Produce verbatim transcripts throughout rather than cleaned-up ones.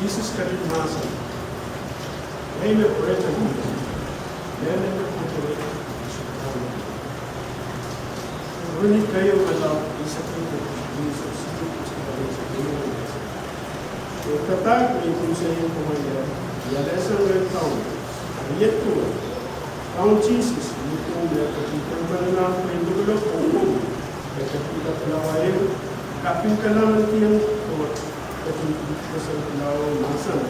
Sises ketin mahsanih, Ngehi me pwurehng en mih, me mendahte pwurehng en mih. Eri ni keieu me laud eisek ehu, Sises ketin mahsanih, Ngehi padahk ni kumwail seri, kumwail iang, I alehsang rehn Kaun, iet duwen Kaun Sises, ni kumwail ketin pahn pahn nan pwein lokolok ong komwi, e ketin pahn pilawei, kapingkalahngan kihong Koht, ketin pahn pilawei mahsen.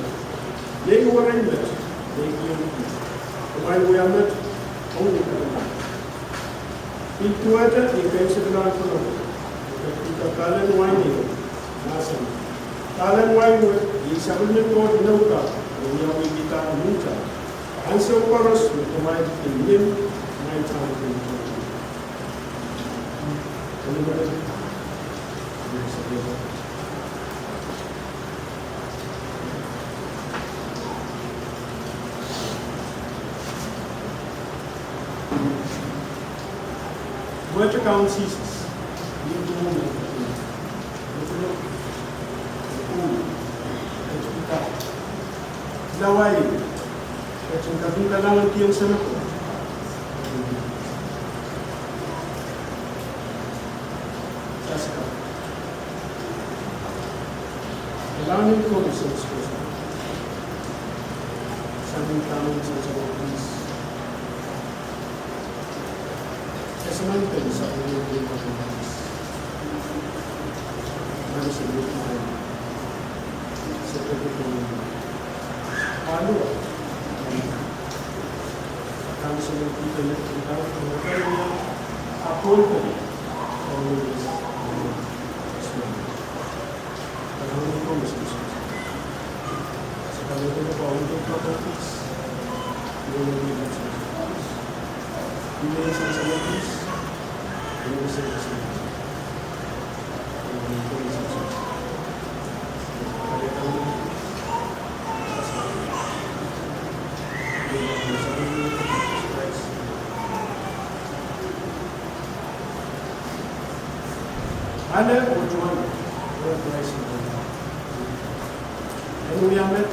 Iei werei met, iei kihong, kumwail wia met, ong ni kalahngan. Pil duwehte ni keimwseklahn pwulopwul, e ketin pahn pahlen wain ehu, mahsanih, Pahlen wain wet, iei sapwellimen Koht inou ka, me wiawihkihda nta. Ansou koaros me kumwail kin mih, kumwail pahn kin mih. Duwehte Kaun Sises, ni kumwail, ni kumwail, ni kumwail, ni kumwail, pilawei, ketin kapingkalahngan kihong Seneko. Sasika. Kalahngan en Koht Sises Krais. Sang ni taman sang sang pis. Kesempwal pil sang ni taman pis. Mari seli mai. Seperti pun. Alu. Akan seli pun pele. Akan seli pun pele. Apol pele. Ale, otuan, otuan Krais. En wia met.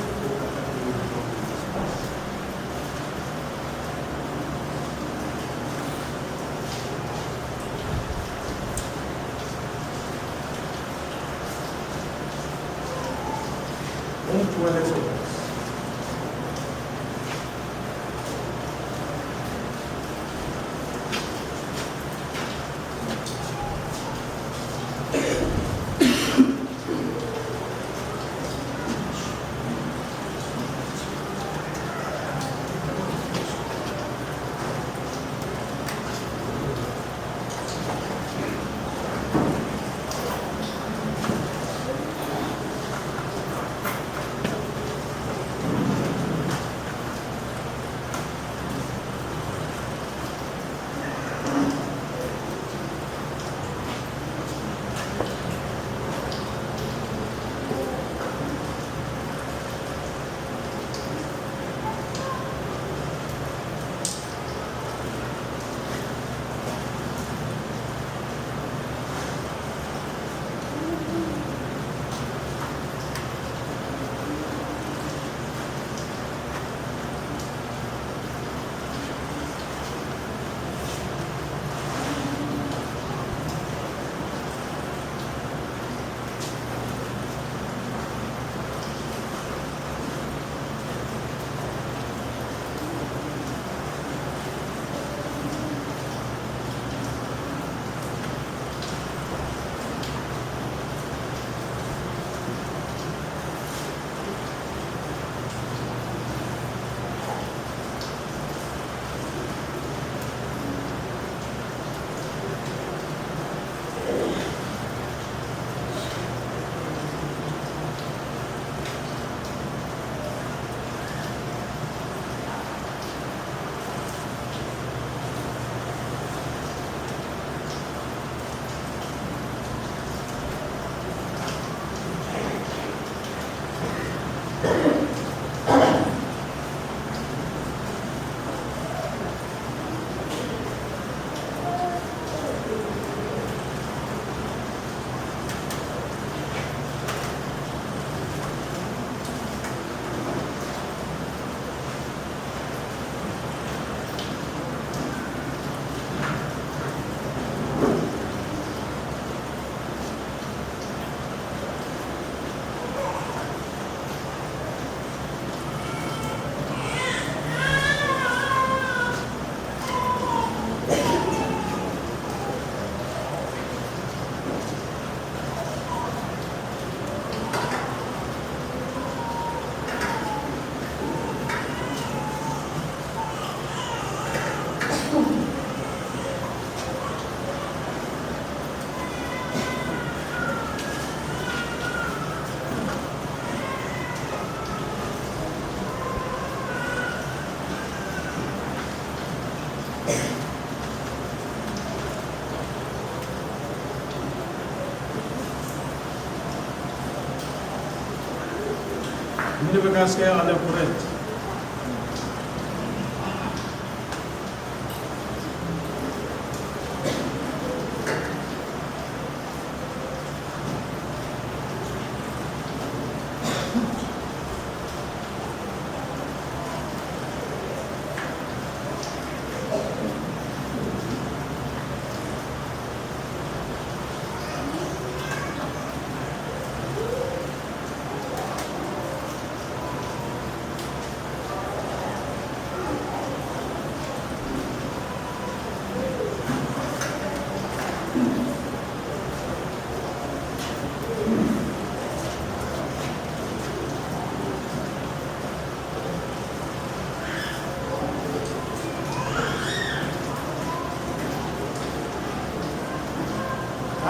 Mine me kaske ale pwuret.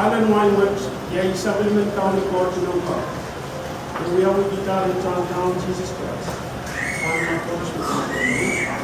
Alen wain wet, iei sapwellimen Kauno Koht Noumwahu. E wiawi kitail ni Kaun Sises Krais. Kaun Sises Krais.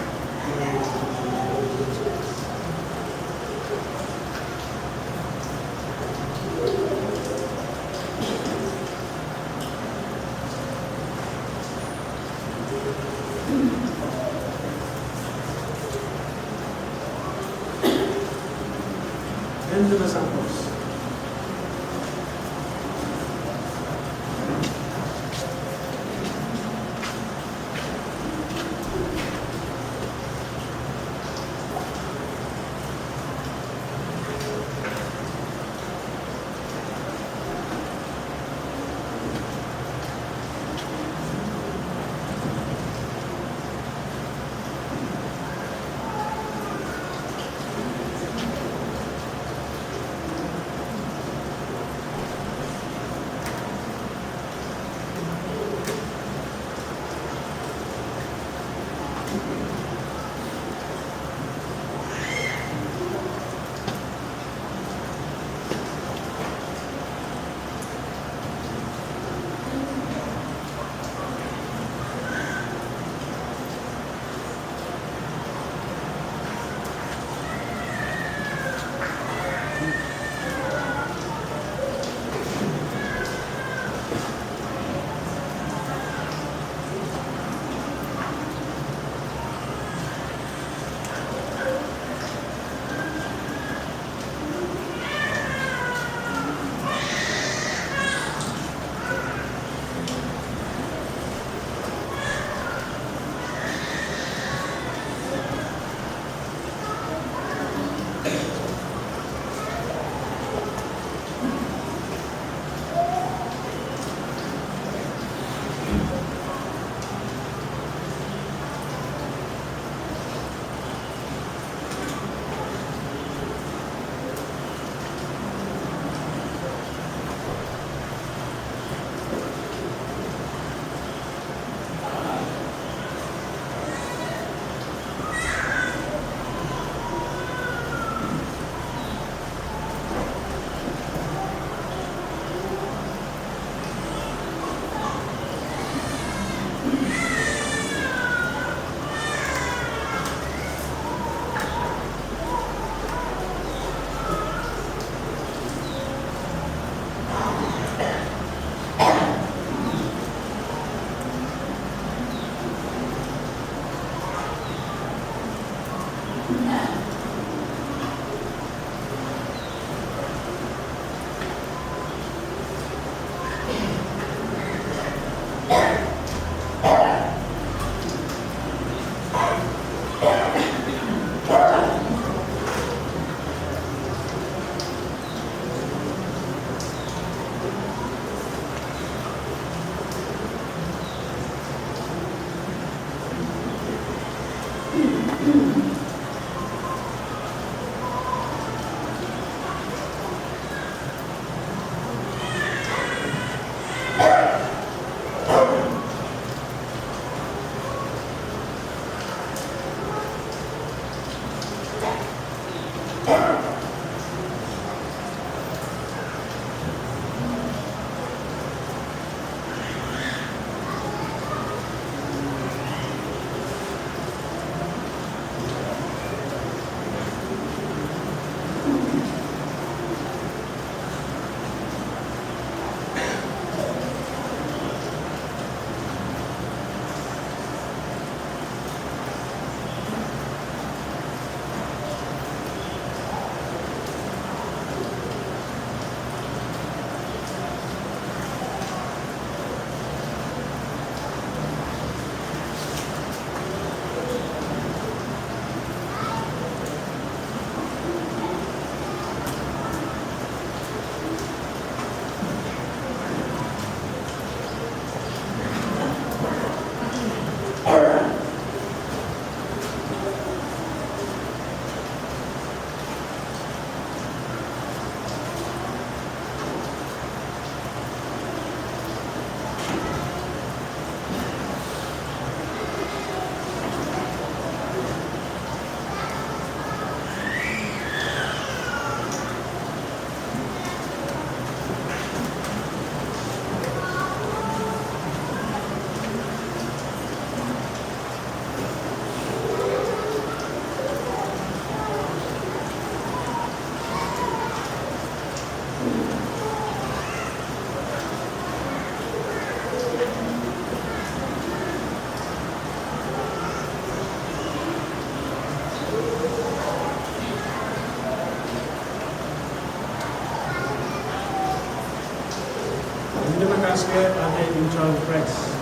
Limakaske ade intern press.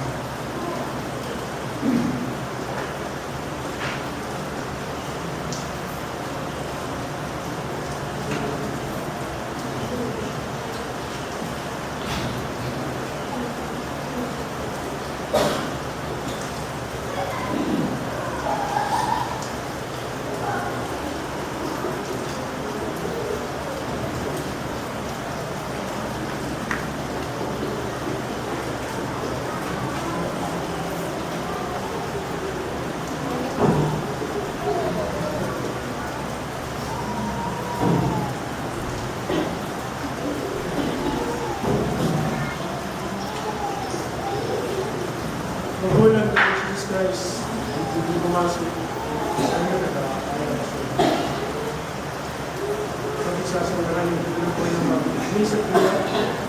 Kokohlen Sises Krais, ih komas, ih komas,